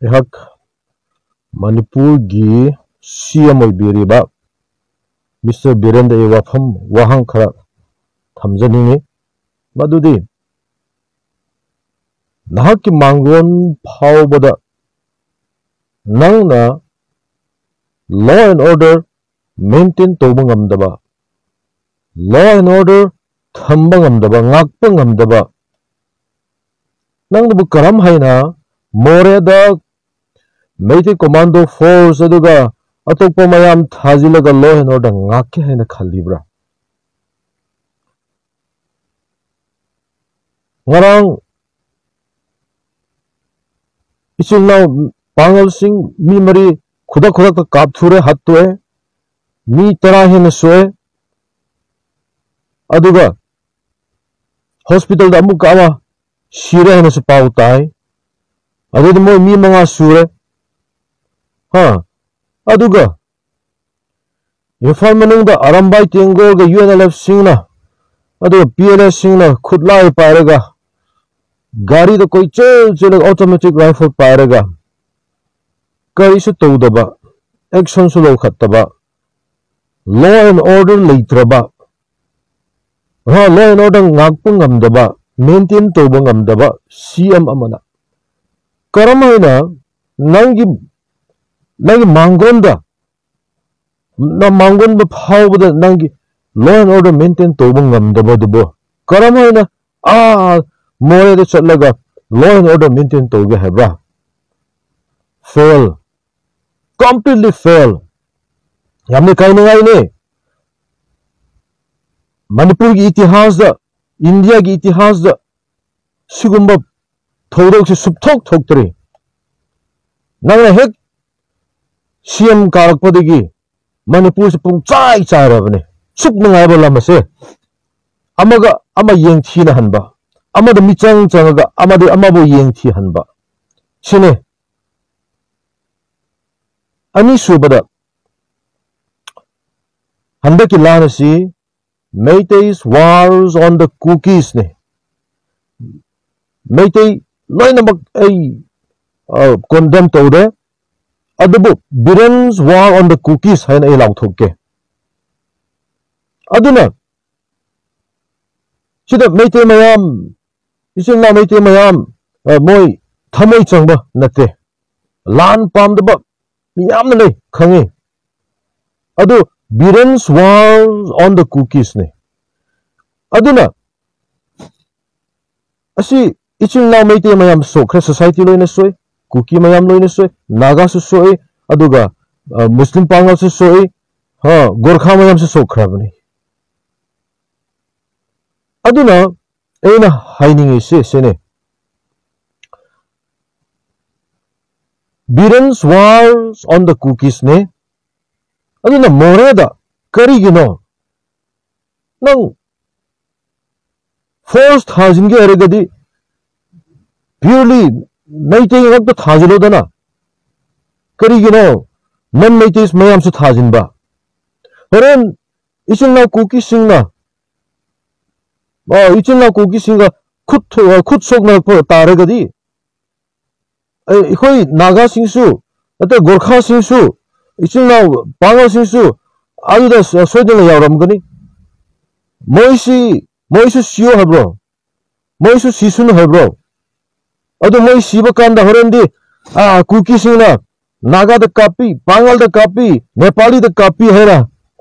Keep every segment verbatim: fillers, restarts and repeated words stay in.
ꯑꯩꯍꯥꯛ ꯃꯅꯤꯄꯨꯔꯒꯤ ꯁꯤ ꯑꯦꯝ ꯑꯣꯏꯕꯤꯔꯤꯕ ꯃꯤꯁꯇꯔ ꯕꯤꯔꯦꯟꯗ ꯑꯩ ꯋꯥꯐꯝ ꯋꯥꯍꯪ ꯈꯔ ꯊꯝꯖꯅꯤꯡꯏ꯫ ꯃꯗꯨꯗꯤ ꯅꯍꯥꯛꯀꯤ ꯃꯥꯡꯒꯣꯟ ꯐꯥꯎꯕꯗ ꯅꯪꯅ law and order maintain ꯇꯧꯕ ꯉꯝꯗꯕ, law and order ꯊꯝꯕ ꯉꯝꯗꯕ, ꯉꯥꯛꯄ ꯉꯝꯗꯕ, ꯅꯪꯅꯕꯨ ꯀꯔꯝ ꯍꯥꯏꯅ ꯃꯣꯔꯦꯗ ꯃꯩꯇꯩ ꯀꯣꯃꯥꯟꯗꯣ ꯐꯣꯔꯁ ꯑꯗꯨꯒ ꯑꯇꯣꯞꯄ ꯃꯌꯥꯝ ꯊꯥꯖꯤꯜꯂꯒ law and order ꯉꯥꯛꯀꯦ ꯍꯥꯏꯅ ꯈꯜꯂꯤꯕ꯭ꯔꯥ? ꯉꯔꯥꯡ ꯏꯆꯤꯜ ꯏꯅꯥꯎ ꯄꯥꯡꯒꯜꯁꯤꯡ ꯃꯤ ꯃꯔꯤ ꯈꯨꯗꯛ ꯈꯨꯗꯛꯇ ꯀꯥꯞꯊꯨꯔꯦ, ꯍꯥꯠꯇꯣꯛꯑꯦ꯫ ꯃꯤ ꯇꯔꯥ ꯍꯦꯟꯅ ꯁꯣꯛꯑꯦ꯫ ꯑꯗꯨꯒ ꯍꯣꯁꯄꯤꯇꯥꯜꯗ ꯑꯃꯨꯛꯀ ꯑꯃ ꯁꯤꯔꯦ ꯍꯥꯏꯅꯁꯨ ꯄꯥꯎ ꯇꯥꯏ꯫ ꯑꯗꯨꯗꯤ ꯃꯣꯏ ꯃꯤ ꯃꯉꯥ ꯁꯨꯔꯦ꯫ ꯍꯥ? ꯑꯗꯨꯒ ꯏꯝꯐꯥꯜ ꯃꯅꯨꯡꯗ ꯑꯔꯝꯕꯥꯏ ꯇꯦꯡꯒꯣꯜꯒ ꯌꯨ ꯑꯦꯟ ꯑꯦꯜ ꯑꯦꯐ ꯁꯤꯡꯅ, ꯑꯗꯨꯒ ꯄꯤ ꯑꯦꯜ ꯑꯦ ꯁꯤꯡꯅ ꯈꯨꯠꯂꯥꯏ ꯄꯥꯏꯔꯒ, ꯒꯥꯔꯤꯗ ꯀꯣꯏꯆꯦꯜ ꯆꯦꯜꯂꯒ, ꯑꯣꯇꯣꯃꯦꯇꯤꯛ ꯔꯥꯏꯐꯜ ꯄꯥꯏꯔꯒ, ꯀꯔꯤꯁꯨ ꯇꯧꯗꯕ, ꯑꯦꯛꯁꯟꯁꯨ ꯂꯧꯈꯠꯇꯕ, law and order ꯂꯩꯇ꯭ꯔꯕ, ꯍꯥ, law and order ꯉꯥꯛꯄ ꯉꯝꯗꯕ, maintain ꯇꯧꯕ ꯉꯝꯗꯕ ꯁꯤ ꯑꯦꯝ ꯑꯃꯅ ꯀꯔꯝ ꯍꯥꯏꯅ ꯅꯪꯒꯤ, ꯅꯪꯒꯤ ꯃꯥꯡꯒꯣꯟꯗ, ꯅ ꯃꯥꯡꯒꯣꯟꯗ ꯐꯥꯎꯕꯗ ꯅꯪꯒꯤ law and order maintain ꯇꯧꯕ ꯉꯝꯗꯕꯗꯨꯕꯨ ꯀꯔꯝ ꯍꯥꯏꯅ ꯑꯥ ꯃꯣꯔꯦꯗ ꯆꯠꯂꯒ law and order maintain ꯇꯧꯒꯦ ꯍꯥꯏꯕ꯭ꯔꯥ? Fail, completely fail꯫ ꯌꯥꯝꯅ ꯏꯀꯥꯏꯅꯤꯡꯉꯥꯏꯅꯦ꯫ ꯃꯅꯤꯄꯨꯔꯒꯤ ꯏꯇꯤꯍꯥꯁꯇ, ꯏꯟꯗꯤꯌꯥꯒꯤ ꯏꯇꯤꯍꯥꯁꯇ ꯁꯤꯒꯨꯝꯕ ꯊꯧꯗꯣꯛꯁꯤ ꯁꯨꯞꯊꯣꯛ ꯊꯣꯛꯇ꯭ꯔꯤ꯫ ꯅꯪꯅ ꯍꯦꯛ ꯁꯤ ꯑꯦꯝ ꯀꯥꯔꯛꯄꯗꯒꯤ ꯃꯅꯤꯄꯨꯔꯁꯤ ꯄꯨꯡꯆꯥꯏ ꯆꯥꯏꯔꯕꯅꯤ꯫ ꯁꯨꯛ ꯅꯨꯡꯉꯥꯏꯕ ꯂꯝ ꯑꯁꯦ ꯑꯃꯒ ꯑꯃ ꯌꯦꯡꯊꯤꯅꯍꯟꯕ, ꯑꯃꯗ ꯃꯤꯆꯪ ꯆꯪꯉꯒ ꯑꯃꯗꯤ ꯑꯃꯕꯨ ꯌꯦꯡꯊꯤꯍꯟꯕ, ꯁꯤꯅꯤ꯫ ꯑꯅꯤꯁꯨꯕꯗ, ꯍꯟꯗꯛꯀꯤ ꯂꯥꯟ ꯑꯁꯤ Meitei's wars on the Kukisꯅꯤ꯫ Meitei ꯂꯣꯏꯅꯃꯛ ꯑꯩ ꯀꯣꯟꯗꯦꯝ ꯇꯧꯔꯦ꯫ ꯑꯗꯨꯕꯨ Biren's War on the Kukis ꯍꯥꯏꯅ ꯑꯩ ꯂꯥꯎꯊꯣꯛꯀꯦ꯫ ꯑꯗꯨꯅ ꯁꯤꯗ ꯃꯩꯇꯩ ꯃꯌꯥꯝ, ꯏꯆꯤꯟ ꯏꯅꯥꯎ ꯃꯩꯇꯩ ꯃꯌꯥꯝ, ꯑ, ꯃꯣꯏ ꯊꯃꯣꯏ ꯆꯪꯕ ꯅꯠꯇꯦ꯫ ꯂꯥꯟ ꯄꯥꯝꯗꯕ ꯃꯤ ꯌꯥꯝꯅ ꯂꯩ, ꯈꯪꯉꯤ꯫ ꯑꯗꯨ Biren's War on the Kukis ꯅꯤ꯫ ꯑꯗꯨꯅ ꯑꯁꯤ ꯏꯆꯤꯟ ꯏꯅꯥꯎ ꯃꯩꯇꯩ ꯃꯌꯥꯝ ꯁꯣꯛꯈ꯭ꯔꯦ, ꯁꯣꯁꯥꯏꯇꯤ ꯂꯣꯏꯅ ꯁꯣꯛꯏ, ꯀꯨꯀꯤ ꯃꯌꯥꯝ ꯂꯣꯏꯅ ꯁꯣꯛꯏ, ꯅꯥꯒꯥꯁꯨ ꯁꯣꯛꯏ, ꯑꯗꯨꯒ, ꯑ, ꯃꯨꯁꯂꯤꯝ ꯄꯥꯡꯒꯜꯁꯨ ꯁꯣꯛꯏ, ꯍ, ꯒꯣꯔꯈꯥ ꯃꯌꯥꯝꯁꯨ ꯁꯣꯛꯈ꯭ꯔꯕꯅꯤ꯫ ꯑꯗꯨꯅ ꯑꯩꯅ ꯍꯥꯏꯅꯤꯡꯉꯤꯁꯦ ꯁꯤꯅꯤ, Biren's War on the Kukis ꯅꯦ꯫ ꯑꯗꯨꯅ ꯃꯣꯔꯦꯗ ꯀꯔꯤꯒꯤꯅꯣ ꯅꯪ ꯐꯣꯔꯁ ꯊꯥꯖꯤꯟꯒꯦ ꯍꯥꯏꯔꯒꯗꯤ purely ꯃꯩꯇꯩ ꯉꯥꯛꯇ ꯊꯥꯖꯤꯜꯂꯣꯗꯅ? ꯀꯔꯤꯒꯤꯅꯣ ꯅꯟ ꯃꯩꯇꯩ ꯃꯌꯥꯝꯁꯨ ꯊꯥꯖꯤꯟꯕ? ꯍꯣꯔꯦꯟ ꯏꯆꯤꯟ ꯏꯅꯥꯎ ꯀꯨꯀꯤꯁꯤꯡꯅ, ꯑ, ꯏꯆꯤꯟ ꯏꯅꯥꯎ ꯀꯨꯀꯤꯁꯤꯡꯒ ꯈꯨꯠ ꯊꯣ-, ꯈꯨꯠ ꯁꯣꯛꯅꯔꯛꯄ ꯇꯥꯔꯒꯗꯤ, ꯑꯩ-, ꯑꯩꯈꯣꯏ ꯅꯥꯒꯥꯁꯤꯡꯁꯨ, ꯅꯠꯇ꯭ꯔ ꯒꯣꯔꯈꯥꯁꯤꯡꯁꯨ, ꯏꯆꯤꯟ ꯏꯅꯥꯎ ꯄꯥꯉꯜꯁꯤꯡꯁꯨ ꯑꯗꯨꯗ ꯁꯣ-, ꯁꯣꯏꯗꯅ ꯌꯥꯎꯔꯝꯒꯅꯤ꯫ ꯃꯣꯏꯁꯤ, ꯃꯣꯏꯁꯨ ꯁꯤꯌꯣ ꯍꯥꯏꯕ꯭ꯔꯣ? ꯃꯣꯏꯁꯨ ꯁꯤꯁꯅꯨ ꯍꯥꯏꯕ꯭ꯔꯣ? ꯑꯗꯨ ꯃꯣꯏ ꯁꯤꯕ ꯀꯥꯟꯗ ꯍꯣꯔꯦꯟꯗꯤ, ꯑꯥ, ꯀꯨꯀꯤꯁꯤꯡꯅ ꯅꯥꯒꯥꯗ ꯀꯥꯞꯄꯤ, ꯄꯥꯉꯜꯗ ꯀꯥꯞꯄꯤ, ꯅꯦꯄꯥꯂꯤꯗ ꯀꯥꯞꯄꯤ ꯍꯥꯏꯅ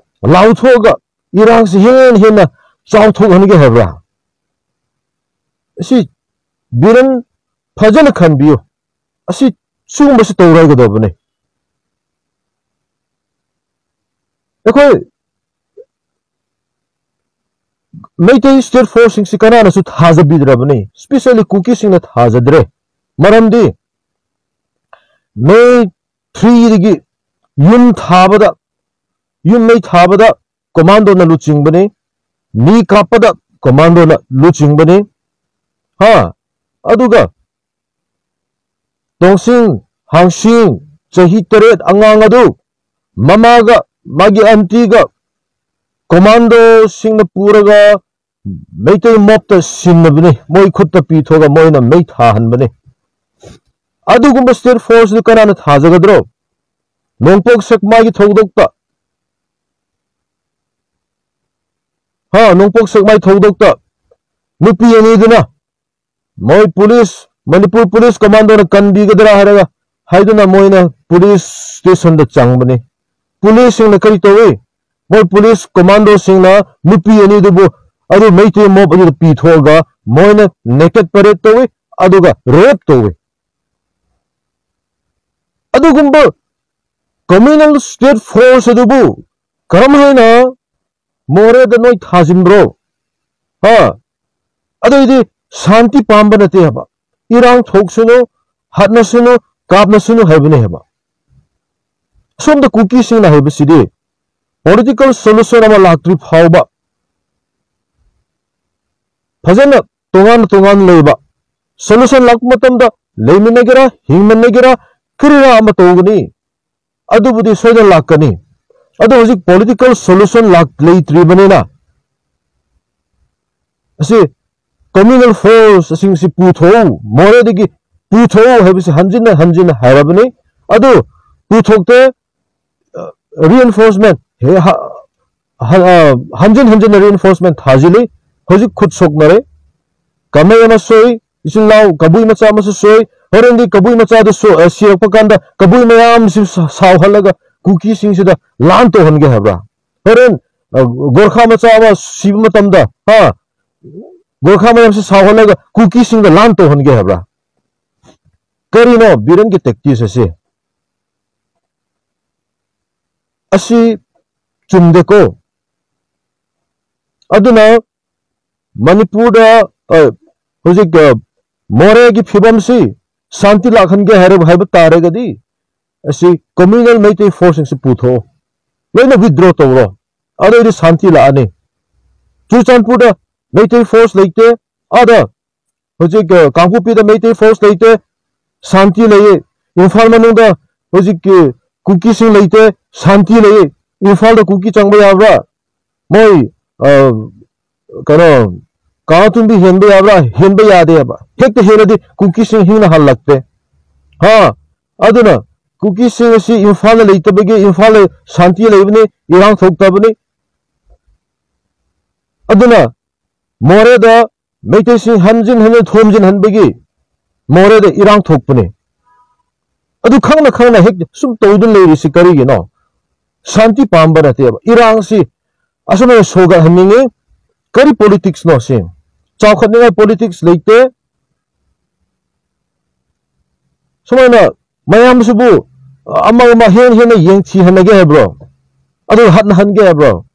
ꯂꯥꯎꯊꯣꯛꯑꯒ ꯏꯔꯥꯡꯁꯤ ꯍꯦꯟꯅ ꯍꯦꯟꯅ ꯆꯥꯎꯊꯣꯛꯍꯟꯒꯦ ꯍꯥꯏꯕ꯭ꯔꯥ? ꯑꯁꯤ ꯕꯤꯔꯦꯟ ꯐꯖꯅ ꯈꯟꯕꯤꯌꯨ꯫ ꯑꯁꯤ ꯁꯤꯒꯨꯝꯕꯁꯤ ꯇꯧꯔꯣꯏꯒꯗꯕꯅꯤ꯫ ꯑꯩꯈꯣꯏ ꯃꯩꯇꯩ ꯁ꯭ꯇꯦꯠ ꯐꯣꯔꯁꯁꯤꯡꯁꯤ ꯀꯅꯥꯅꯁꯨ ꯊꯥꯖꯕꯤꯗ꯭ꯔꯕꯅꯤ, ꯁ꯭ꯄꯤꯁꯦꯜꯂꯤ ꯀꯨꯀꯤꯁꯤꯡꯅ ꯊꯥꯖꯗ꯭ꯔꯦ꯫ ꯃꯔꯝꯗꯤ ꯃꯦ ꯊ꯭ꯔꯤꯗꯒꯤ ꯌꯨꯝ ꯊꯥꯕꯗ, ꯌꯨꯝ ꯃꯩ ꯊꯥꯕꯗ ꯀꯣꯃꯥꯟꯗꯣꯅ ꯂꯨꯆꯤꯡꯕꯅꯤ, ꯃꯤ ꯀꯥꯞꯄꯗ ꯀꯣꯃꯥꯟꯗꯣꯅ ꯂꯨꯆꯤꯡꯕꯅꯤ꯫ ꯍꯥ? ꯑꯗꯨꯒ ꯇꯣꯡꯁꯤꯡ ꯍꯥꯡꯁꯤꯡ ꯆꯍꯤ ꯇꯔꯦꯠ ꯑꯉꯥꯡ ꯑꯗꯨ ꯃꯃꯥꯒ ꯃꯥꯒꯤ ꯑꯟꯇꯤꯒ ꯀꯣꯃꯥꯟꯗꯣꯁꯤꯡꯅ ꯄꯨꯔꯒ ꯃꯩꯇꯩ ꯃꯣꯞꯇ ꯁꯤꯟꯅꯕꯅꯤ, ꯃꯣꯏ ꯈꯨꯠꯇ ꯄꯤꯊꯣꯛꯑꯒ ꯃꯣꯏꯅ ꯃꯩ ꯊꯥꯍꯟꯕꯅꯤ꯫ ꯑꯗꯨꯒꯨꯝꯕ state force ꯑꯗꯨ ꯀꯅꯥꯅ ꯊꯥꯖꯒꯗ꯭ꯔꯣ? ꯅꯣꯡꯄꯣꯛ ꯁꯦꯛꯃꯥꯏꯒꯤ ꯊꯧꯗꯣꯛꯇ, ꯍꯥ, ꯅꯣꯡꯄꯣꯛ ꯁꯦꯛꯃꯥꯏ ꯊꯧꯗꯣꯛꯇ ꯅꯨꯄꯤ ꯑꯅꯤꯗꯨꯅ ꯃꯣꯏ ꯄꯨꯂꯤꯁ, ꯃꯅꯤꯄꯨꯔ ꯄꯨꯂꯤꯁ ꯀꯃꯥꯟꯗꯣꯅ ꯀꯟꯕꯤꯒꯗ꯭ꯔꯥ ꯍꯥꯏꯔꯒ, ꯍꯥꯏꯗꯨꯅ ꯃꯣꯏꯅ ꯄꯨꯂꯤꯁ ꯁ꯭ꯇꯦꯁꯟꯗ ꯆꯪꯕꯅꯤ꯫ ꯄꯨꯂꯤꯁꯁꯤꯡꯅ ꯀꯔꯤ ꯇꯧꯏ? ꯃꯣꯏ ꯄꯨꯂꯤꯁ ꯀꯃꯥꯟꯗꯣꯁꯤꯡꯅ ꯅꯨꯄꯤ ꯑꯅꯤꯗꯨꯕꯨ ꯑꯗꯨ ꯃꯩꯇꯩ ꯃꯣꯞ ꯑꯗꯨꯗ ꯄꯤꯊꯣꯛꯑꯒ ꯃꯣꯏꯅ naked parade ꯇꯧꯏ, ꯑꯗꯨꯒ rape ꯇꯧꯏ꯫ ꯑꯗꯨꯒꯨꯝꯕ communal state force ꯑꯗꯨꯕꯨ ꯀꯔꯝ ꯍꯥꯏꯅ ꯃꯣꯔꯦꯗ ꯅꯣꯏ ꯊꯥꯖꯤꯟꯕ꯭ꯔꯣ? ꯍꯥ? ꯑꯗꯨꯏꯗꯤ ꯁꯥꯟꯇꯤ ꯄꯥꯝꯕ ꯅꯠꯇꯦ ꯍꯥꯏꯕ꯫ ꯏꯔꯥꯡ ꯊꯣꯛꯁꯅꯨ, ꯍꯥꯠꯅꯁꯅꯨ, ꯀꯥꯞꯅꯁꯅꯨ ꯍꯥꯏꯕꯅꯦ ꯍꯥꯏꯕ꯫ ꯁꯣꯝꯗ ꯀꯨꯀꯤꯁꯤꯡꯅ ꯍꯥꯏꯕꯁꯤꯗꯤ political solution ꯑꯃ ꯂꯥꯛꯇ꯭ꯔꯤ ꯐꯥꯎꯕ ꯐꯖꯅ ꯇꯣꯉꯥꯟ ꯇꯣꯉꯥꯟ ꯂꯩꯕ, solution ꯂꯥꯛꯄ ꯃꯇꯝꯗ ꯂꯩꯃꯤꯟꯅꯒꯦꯔꯥ, ꯍꯤꯡꯃꯤꯟꯅꯒꯦꯔꯥ, ꯀꯔꯤꯔꯥ ꯑꯃ ꯇꯧꯒꯅꯤ꯫ ꯑꯗꯨꯕꯨꯗꯤ ꯁꯣꯏꯗꯅ ꯂꯥꯛꯀꯅꯤ꯫ ꯑꯗꯣ ꯍꯧꯖꯤꯛ political solution ꯂꯥꯛ-, ꯂꯩꯇ꯭ꯔꯤꯕꯅꯤꯅ ꯑꯁꯤ communal force ꯑꯁꯤꯡꯁꯤ ꯄꯨꯊꯣꯛꯎ, ꯃꯣꯔꯦꯗꯒꯤ ꯄꯨꯊꯣꯛꯎ ꯍꯥꯏꯕꯁꯤ ꯍꯟꯖꯤꯟꯅ ꯍꯟꯖꯤꯟꯅ ꯍꯥꯏꯔꯕꯅꯤ꯫ ꯑꯗꯨ ꯄꯨꯊꯣꯛꯇꯦ꯫ ꯑ, reinforcement ꯍꯦ-, ꯍ-, ꯍ-, ꯑ, ꯍꯟꯖꯤꯟ ꯍꯟꯖꯤꯟꯅ reinforcement ꯊꯥꯖꯤꯜꯂꯤ꯫ ꯍꯧꯖꯤꯛ ꯈꯨꯠ ꯁꯣꯛꯅꯔꯦ꯫ ꯀꯃꯩ ꯑꯃ ꯁꯣꯏ, ꯏꯆꯤꯜ ꯏꯅꯥꯎ ꯀꯕꯨꯏ ꯃꯆꯥ ꯑꯃꯁꯨ ꯁꯣꯏ꯫ ꯍꯣꯔꯦꯟꯗꯤ ꯀꯕꯨꯏ ꯃꯆꯥꯗꯨ ꯁꯣ-, ꯑ, ꯁꯤꯔꯛꯄ ꯀꯥꯟꯗ ꯀꯕꯨꯏ ꯃꯌꯥꯝꯁꯤ ꯁꯥ-, ꯁꯥꯎꯍꯜꯂꯒ ꯀꯨꯀꯤꯁꯤꯡꯁꯤꯗ ꯂꯥꯟ ꯇꯧꯍꯟꯒꯦ ꯍꯥꯏꯕ꯭ꯔꯥ? ꯍꯣꯔꯦꯟ, ꯑ, ꯒꯣꯔꯈꯥ ꯃꯆꯥ ꯑꯃ ꯁꯤꯕ ꯃꯇꯝꯗ, ꯍꯥ? ꯒꯣꯔꯈꯥ ꯃꯌꯥꯝꯁꯤ ꯁꯥꯎꯍꯜꯂꯒ ꯀꯨꯀꯤꯁꯤꯡꯗ ꯂꯥꯟ ꯇꯧꯍꯟꯒꯦ ꯍꯥꯏꯕ꯭ꯔꯥ? ꯀꯔꯤꯅꯣ ꯕꯤꯔꯦꯟꯒꯤ tactics ꯑꯁꯤ? ꯑꯁꯤ ꯆꯨꯝꯗꯦꯀꯣ꯫ ꯑꯗꯨꯅ ꯃꯅꯤꯄꯨꯔꯗ, ꯑ, ꯍꯧꯖꯤꯛ, ꯑ, ꯃꯣꯔꯦꯒꯤ ꯐꯤꯕꯝꯁꯤ ꯁꯥꯟꯇꯤ ꯂꯥꯛꯍꯟꯒꯦ ꯍꯥꯏꯔꯕ, ꯍꯥꯏꯕ ꯇꯥꯔꯒꯗꯤ ꯑꯁꯤ communal ꯃꯩꯇꯩ forceꯁꯤꯡꯁꯤ ꯄꯨꯊꯣꯛꯑꯣ, ꯂꯣꯏꯅ withdraw ꯇꯧꯔꯣ, ꯑꯗꯨꯑꯣꯏꯗꯤ ꯁꯥꯟꯇꯤ ꯂꯥꯛꯑꯅꯤ꯫ ꯆꯨꯔꯆꯥꯟꯄꯨꯔꯗ ꯃꯩꯇꯩ force ꯂꯩꯇꯦ, ꯑꯥꯗ ꯍꯧꯖꯤꯛ, ꯑ, ꯀꯥꯡꯄꯣꯛꯄꯤꯗ ꯃꯩꯇꯩ force ꯂꯩꯇꯦ, ꯁꯥꯟꯇꯤ ꯂꯩꯌꯦ꯫ ꯏꯝꯐꯥꯜ ꯃꯅꯨꯡꯗ ꯍꯧꯖꯤꯛꯀꯤ ꯀꯨꯀꯤꯁꯤꯡ ꯂꯩꯇꯦ, ꯁꯥꯟꯇꯤ ꯂꯩꯌꯦ꯫ ꯏꯝꯐꯥꯜꯗ ꯀꯨꯀꯤ ꯆꯪꯕ ꯌꯥꯕ꯭ꯔꯥ? ꯃꯣꯏ, ꯑ, ꯀꯩꯅꯣ, ꯀꯥꯡ ꯑꯇꯨꯝꯕꯤ ꯍꯦꯟꯕ ꯌꯥꯕ꯭ꯔꯥ? ꯍꯦꯟꯕ ꯌꯥꯗꯦꯕ꯫ ꯍꯦꯛꯇ ꯍꯦꯜꯂꯗꯤ ꯀꯨꯀꯤꯁꯤꯡ ꯍꯤꯡꯅ ꯍꯜꯂꯛꯇꯦ꯫ ꯍꯥ? ꯑꯗꯨꯅ ꯀꯨꯀꯤꯁꯤꯡ ꯑꯁꯤ ꯏꯝꯐꯥꯜꯗ ꯂꯩꯇꯕꯒꯤ ꯏꯝꯐꯥꯜꯗ ꯁꯥꯟꯇꯤ ꯂꯩꯕꯅꯤ, ꯏꯔꯥꯡ ꯊꯣꯛꯇꯕꯅꯤ꯫ ꯑꯗꯨꯅ ꯃꯣꯔꯦꯗ ꯃꯩꯇꯩꯁꯤꯡ ꯍꯟꯖꯤꯟ ꯍꯟꯖꯤꯟ ꯊꯣꯝꯖꯤꯟꯍꯟꯕꯒꯤ ꯃꯣꯔꯦꯗ ꯏꯔꯥꯡ ꯊꯣꯛꯄꯅꯤ꯫ ꯑꯗꯨ ꯈꯪꯅ ꯈꯪꯅ ꯍꯦꯛ ꯁꯨꯝ ꯇꯧꯗꯨꯅ ꯂꯩꯔꯤꯁꯤ ꯀꯔꯤꯒꯤꯅꯣ? ꯁꯥꯟꯇꯤ ꯄꯥꯝꯕ ꯅꯠꯇꯦꯕ꯫ ꯏꯔꯥꯡꯁꯤ ꯑꯁꯨꯃꯥꯏꯅ ꯁꯧꯒꯠꯍꯟꯅꯤꯡꯉꯤ꯫ ꯀꯔꯤ ꯄꯣꯂꯤꯇꯤꯛꯁꯅꯣ ꯁꯤ? ꯆꯥꯎꯈꯠꯅꯤꯡꯉꯥꯏ ꯄꯣꯂꯤꯇꯤꯛꯁ ꯂꯩꯇꯦ꯫ ꯁꯨꯃꯥꯏꯅ ꯃꯌꯥꯝꯁꯤꯕꯨ ꯑꯃ ꯑꯃ ꯍꯦꯟꯅ ꯍꯦꯟꯅ ꯌꯦꯡꯊꯤꯍꯟꯅꯒꯦ ꯍꯥꯏꯕ꯭ꯔꯣ? ꯑꯗꯨ ꯍꯟꯍꯟꯒꯦ ꯍꯥꯏꯕ꯭ꯔꯣ?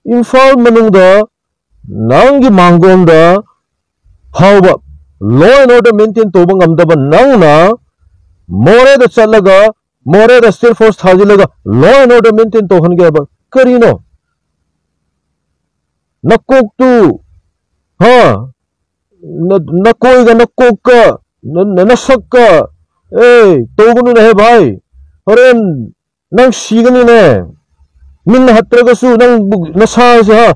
ꯏꯝꯐꯥꯜ ꯃꯅꯨꯡꯗ ꯅꯪꯒꯤ ꯃꯥꯡꯒꯣꯟꯗ ꯐꯥꯎꯕ law and order maintain ꯇꯧꯕ ꯉꯝꯗꯕ ꯅꯪꯅ ꯃꯣꯔꯦꯗ ꯆꯠꯂꯒ, ꯃꯣꯔꯦꯗ state force ꯊꯥꯖꯤꯜꯂꯒ law and order maintain ꯇꯧꯍꯟꯒꯦ ꯍꯥꯏꯕ ꯀꯔꯤꯅꯣ? ꯅꯀꯣꯛꯇꯨ, ꯍꯥ? ꯅ-, ꯅꯀꯣꯏꯒ ꯅꯀꯣꯛꯀ, ꯅ-, ꯅ-, ꯅꯁꯛꯀ, ꯑꯦ, ꯇꯧꯒꯅꯨꯅꯦꯍꯦ ꯚꯥꯏ꯫ ꯍꯣꯔꯦꯟ ꯅꯪ ꯁꯤꯒꯅꯤꯅꯦ꯫ ꯃꯤꯠꯅ ꯍꯠꯇ꯭ꯔꯒꯁꯨ ꯅꯪ ꯅꯁꯥꯁꯦ, ꯍꯥ,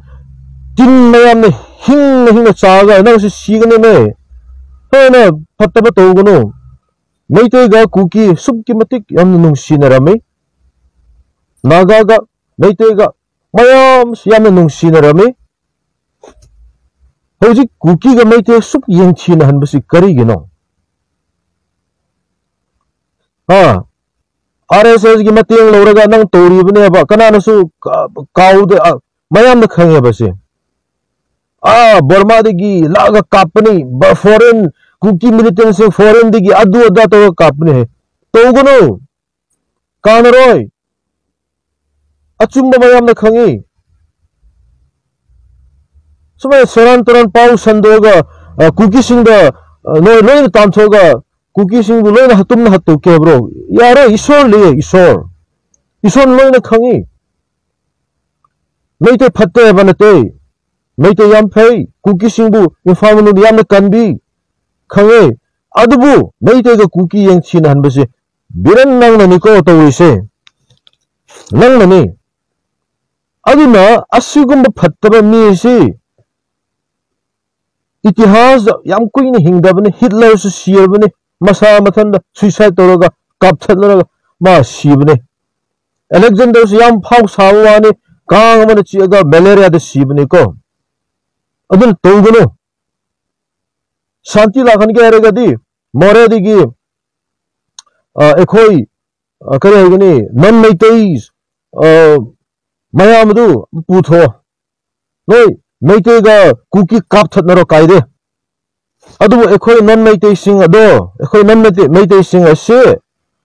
ꯇꯤꯟ ꯃꯌꯥꯝꯅ ꯍꯤꯡꯅ ꯍꯤꯡꯅ ꯆꯥꯔꯒ ꯅꯪꯁꯦ ꯁꯤꯒꯅꯤꯅꯦ꯫ ꯍꯦꯟꯅ ꯐꯠꯇꯕ ꯇꯧꯒꯅꯨ꯫ ꯃꯩꯇꯩꯒ ꯀꯨꯀꯤ ꯑꯁꯨꯛꯀꯤ ꯃꯇꯤꯛ ꯌꯥꯝꯅ ꯅꯨꯡꯁꯤꯅꯔꯝꯃꯤ꯫ ꯅꯥꯒꯥꯒ ꯃꯩꯇꯩꯒ ꯃꯌꯥꯝꯁꯤ ꯌꯥꯝꯅ ꯅꯨꯡꯁꯤꯅꯔꯝꯃꯤ꯫ ꯍꯧꯖꯤꯛ ꯀꯨꯀꯤꯒ ꯃꯩꯇꯩ ꯑꯁꯨꯛ ꯌꯦꯡꯊꯤꯅꯍꯟꯕꯁꯤ ꯀꯔꯤꯒꯤꯅꯣ? ꯑꯥ, ꯑꯥꯔ ꯑꯦꯁ ꯑꯦꯁꯒꯤ ꯃꯇꯦꯡ ꯂꯧꯔꯒ ꯅꯪ ꯇꯧꯔꯤꯕꯅꯦꯕ꯫ ꯀꯅꯥꯅꯁꯨ ꯀ-, ꯀꯥꯎꯗ-, ꯑ, ꯃꯌꯥꯝꯅ ꯈꯪꯉꯦꯕ ꯁꯤ꯫ ꯑꯥ, ꯕꯔꯃꯥꯗꯒꯤ ꯂꯥꯛꯑꯒ ꯀꯥꯞꯄꯅꯤ, ꯕ-, foreign, ꯀꯨꯀꯤ militantꯁꯤꯡ foreignꯗꯒꯤ ꯑꯗꯨ ꯑꯗꯥ ꯇꯧꯔꯒ ꯀꯥꯞꯄꯅꯤ ꯍꯥꯏ꯫ ꯇꯧꯒꯅꯨ, ꯀꯥꯟꯅꯔꯣꯏ꯫ ꯑꯆꯨꯝꯕ ꯃꯌꯥꯝꯅ ꯈꯪꯉꯤ꯫ ꯁꯨꯃꯥꯏꯅ ꯁꯦꯔꯥꯟ ꯇꯨꯔꯥꯟ ꯄꯥꯎ ꯁꯟꯗꯣꯛꯑꯒ, ꯑ, ꯀꯨꯀꯤꯁꯤꯡꯗ, ꯑ, ꯅꯣꯏ ꯂꯣꯏꯅ ꯇꯥꯟꯊꯣꯛꯑꯒ ꯀꯨꯀꯤꯁꯤꯡꯕꯨ ꯂꯣꯏꯅ ꯍꯠꯇꯨꯝꯅ ꯍꯥꯠꯇꯣꯛꯀꯦ ꯍꯥꯏꯕ꯭ꯔꯣ? ꯌꯥꯔꯣꯏ, ꯏꯁꯣꯔ ꯂꯩꯌꯦ, ꯏꯁꯣꯔ꯫ ꯏꯁꯣꯔꯅ ꯂꯣꯏꯅ ꯈꯪꯉꯤ꯫ ꯃꯩꯇꯩ ꯐꯠꯇꯦ ꯍꯥꯏꯕ ꯅꯠꯇꯦ꯫ ꯃꯩꯇꯩ ꯌꯥꯝ ꯐꯩ꯫ ꯀꯨꯀꯤꯁꯤꯡꯕꯨ ꯏꯝꯐꯥꯜ ꯃꯅꯨꯡꯗ ꯌꯥꯝꯅ ꯀꯟꯕꯤ꯫ ꯈꯪꯉꯦ꯫ ꯑꯗꯨꯕꯨ ꯃꯩꯇꯩꯒ ꯀꯨꯀꯤ ꯌꯦꯡꯊꯤꯅꯍꯟꯕꯁꯦ ꯕꯤꯔꯦꯟ ꯅꯪꯅꯅꯤꯀꯣ ꯇꯧꯔꯤꯁꯦ꯫ ꯅꯪꯅꯅꯤ꯫ ꯑꯗꯨꯅ ꯑꯁꯤꯒꯨꯝꯕ ꯐꯠꯇꯕ ꯃꯤꯁꯤ ꯏꯇꯤꯍꯥꯁꯇ ꯌꯥꯝ ꯀꯨꯏꯅ ꯍꯤꯡꯗꯕꯅꯤ꯫ ꯍꯤꯠꯂꯔꯁꯨ ꯁꯤꯔꯕꯅꯤ, ꯃꯁꯥ ꯃꯊꯟꯇ suicide ꯇꯧꯔꯒ, ꯀꯥꯞꯊꯠꯂꯔꯒ ꯃꯥ ꯁꯤꯕꯅꯤ꯫ ꯑꯂꯦꯛꯖꯦꯟꯗꯔꯁꯨ ꯌꯥꯝ ꯐꯥꯎ ꯁꯥꯕ ꯋꯥꯅꯤ, ꯀꯥꯡ ꯑꯃꯅ ꯆꯤꯛꯑꯒ ꯃꯦꯂꯦꯔꯤꯌꯥꯗ ꯁꯤꯕꯅꯤꯀꯣ꯫ ꯑꯗꯨꯅ ꯇꯧꯒꯅꯨ꯫ ꯁꯥꯟꯇꯤ ꯂꯥꯛꯍꯟꯒꯦ ꯍꯥꯏꯔꯒꯗꯤ ꯃꯣꯔꯦꯗꯒꯤ, ꯑ, ꯑꯩꯈꯣꯏ, ꯑ, ꯀꯔꯤ ꯍꯥꯏꯒꯅꯤ, ꯅꯟ ꯃꯩꯇꯩ, ꯑ, ꯃꯌꯥꯝ ꯑꯗꯨ ꯄꯨꯊꯣꯛꯑꯣ꯫ ꯅꯣꯏ ꯃꯩꯇꯩꯒ ꯀꯨꯀꯤ ꯀꯥꯞꯊꯠꯅꯔꯣ, ꯀꯥꯏꯗꯦ꯫ ꯑꯗꯨꯕꯨ ꯑꯩꯈꯣꯏ ꯅꯟ ꯃꯩꯇꯩꯁꯤꯡ ꯑꯗꯣ, ꯑꯩꯈꯣꯏ ꯅꯟ ꯃꯩꯇꯩ, ꯃꯩꯇꯩꯁꯤꯡ ꯑꯁꯤ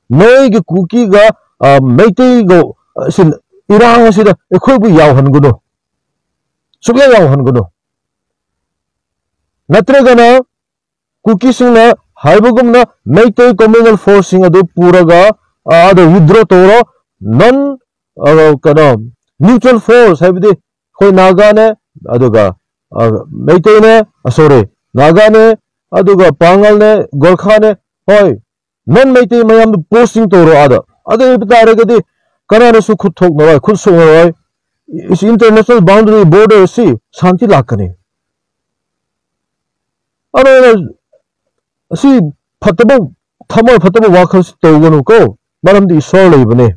ꯅꯣꯏꯒꯤ ꯀꯨꯀꯤꯒ, ꯑ, ꯃꯩꯇꯩꯒ, ꯑ, ꯁꯤ ꯏꯔꯥꯡ ꯑꯁꯤꯗ ꯑꯩꯈꯣꯏꯕꯨ ꯌꯥꯎꯍꯟꯒꯅꯨ, ꯁꯨꯛꯌꯥ ꯌꯥꯎꯍꯟꯒꯅꯨ꯫ ꯅꯠꯇ꯭ꯔꯒꯅ ꯀꯨꯀꯤꯁꯤꯡꯅ ꯍꯥꯏꯕꯒꯨꯝꯅ ꯃꯩꯇꯩ communal forceꯁꯤꯡ ꯑꯗꯨ ꯄꯨꯔꯒ, ꯑ, ꯑꯥꯗ withdraw ꯇꯧꯔꯣ꯫ ꯅꯟ, ꯑ, ꯀꯩꯅꯣ, neutral force ꯍꯥꯏꯕꯗꯤ ꯑꯩꯈꯣꯏ ꯅꯥꯒꯥꯅꯦ, ꯑꯗꯨꯒ, ꯑ, ꯃꯩꯇꯩꯅꯦ, ꯑ, sorry, ꯅꯥꯒꯥꯅꯦ, ꯑꯗꯨꯒ ꯄꯥꯡꯒꯜꯅꯦ, ꯒꯣꯔꯈꯥꯅꯦ, ꯍꯣꯏ, ꯅꯟ ꯃꯩꯇꯩ ꯃꯌꯥꯝꯗꯨ posting ꯇꯧꯔꯣ ꯑꯥꯗ꯫ ꯑꯗꯨ ꯑꯣꯏꯕ ꯇꯥꯔꯒꯗꯤ ꯀꯅꯥꯅꯁꯨ ꯈꯨꯠ ꯊꯣꯛꯅꯔꯣꯏ, ꯈꯨꯠ ꯁꯣꯛꯅꯔꯣꯏ꯫ ꯏꯁ international boundary border ꯑꯁꯤ ꯁꯥꯟꯇꯤ ꯂꯥꯛꯀꯅꯤ꯫ ꯑꯗꯨꯅ ꯑꯁꯤ ꯐꯠꯇꯕ, ꯊꯃꯣꯏ ꯐꯠꯇꯕ ꯋꯥꯈꯜꯁꯤ ꯇꯧꯒꯅꯨꯀꯣ, ꯃꯔꯝꯗꯤ ꯏꯁꯣꯔ ꯂꯩꯕꯅꯦ꯫